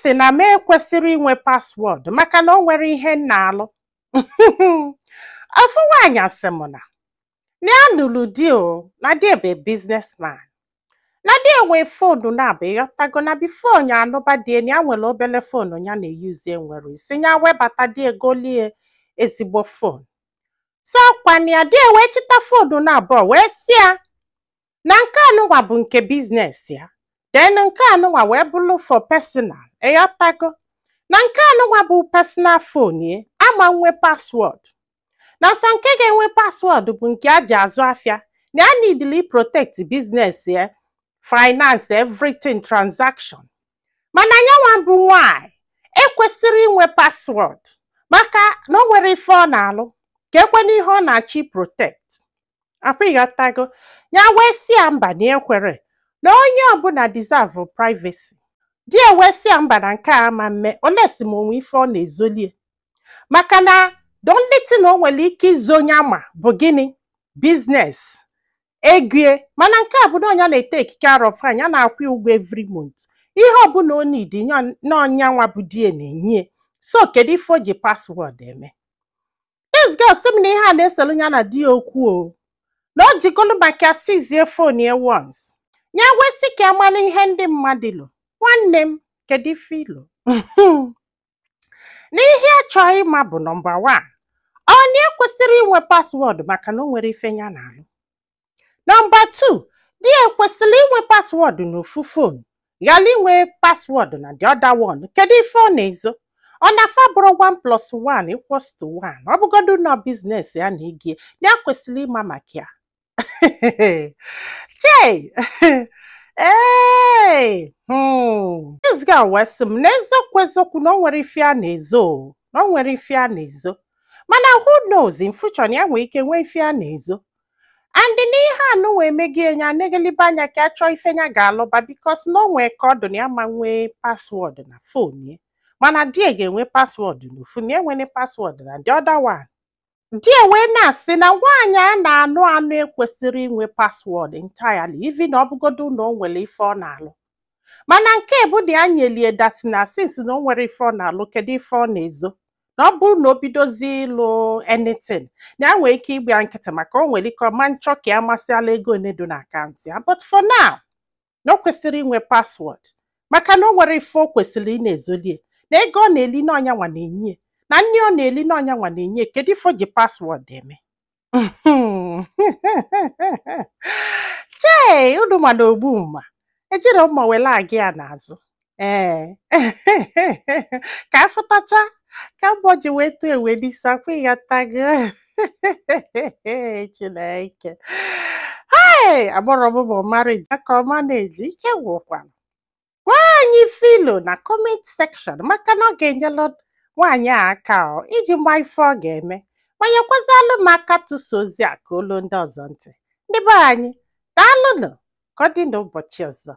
Sị na m ekwesịrị inwe password maka na o nwere ihe m na-alụ. Ofu nwaanyị asị m na ya nụrụ di o, na di bụ businessman, na di enwe phone na-abụ, ịghọtago, na before ya anụba di ya nwere obele phone ya na-eyuzi, enwere isi ya webata di egolie ezigbo phone. So ọkwana ya di wee chịta phone na abụọ wee sị ya na nke anụnwa bụ nke business ya, then nke anụnwa wee bụrụ for personal, ịghọtago, na nke anụnwa bụ personal phone ye ama nwe password, na sọ nke ga-enwe password bụ nke a ji azụ afịa, na ya needili protect business ya, finance, everything, transaction. Mana nyanwa bụ nwanyị ekwesịrị inwe password maka na o nwere ife ọ na-alụ ka ekwe n'ihe ọ na-achọ protect akwa, ịghọtago. Ya wee sị ya mba, na ekwere na onye ọbụla deserve privacy. Di ya wee sị ya mba, na nke a ama mme olesi ma onwe ife ọ na-ezolie, maka na the only thing o nwere ike izo onye ama bụ gịnị? Business egie. Mana nke a bụ na ọnya na-etake care of ya, na-akwụ ụgwọ every month, ihe ọbụla o need n'ọnya nwa bụ di ya na-enye. So kedu ife o ji password eme? This girl sị m na ihe a na-eselu ya na di ya okwu o, na o jigolu maka sizie phone ya once. Ya wee sị ka amala ihe ndị mmadụ lụ. Nwanne m, kedu ife ilo n'ihe a chọọ ịma bụ number 1, ọ na ekwesịrị inwe password maka na o nwere ife ya na-alụ? Number 2, di ya ekwesịrị inwe password n'ofu phone, ghara inwe password na the other one? Kedu ife ọ na-ezo? Ọ na-afa bụrụ 1 plus 1 equals to 1. Ọ bụgodu nọ business ya na egie na ya kwesịrị ịma maka ya. Chei, ee, this girl wee sị m na eziokwu eziokwu, na o nwere ife a na-ezo o, na o nwere ife a na-ezo, mana who knows, in future na ya nwee ike nwee ife a na-ezo. And n'ihe anụ wee megie ya negelibe anya ka a chọọ ife ya ga-alụba, because na o nwee ka ọ dị na ya ma nwee password na phone ya, mana di ya ga-enwe password n'ofu, na enwere password na the other one. Di ya wee na-asị na nwaanyị a na-anụ anụ ekwesịrị inwe password entirely, even na ọ bụgodu na o nwere ife ọ na-alụ. Mana nke bụ na ya nyelie that na since na o nwere ife ọ na-alụ, kedu ife ọ na-ezo? Na ọ bụrụ na o bidozie ịlụ anything, na ya nwere ike ịgba nkịtị, maka o nwere ike ọma nchọ ka ya masịala ego one dị na akaụntụ ya. But for now, na o kwesịrị inwe password maka na o nwere ife o kwesịrị ị na-ezolie, na ego ọ na-eli n'ọnya nwa na-enye, na nri ọ na-eli n'ọnya nwa na-enye. Kedu ife o ji password eme? Chei, unu ma na ogbu mma ejiri mma were aga ya n'azụ. Ee, ka afụtacha ka mbọ ji wee tụọ ewe n'isi akwa, ịghọtago. Chineke, hey, agbọrọ m bụ marriage aka ọma na-eji ike gwụkwara. Gwa anyị filo na comment section, maka na ọ ga-enyelu nwaanyị a aka ọ iji gba ife ọ ga-eme. Ma nyekwazalụ m aka tụsa ozi a ka olu ndị ọzọ ntị. Ndị be anyị, daalụnụ. Ka ọ dị n'ụbọchị ọzọ.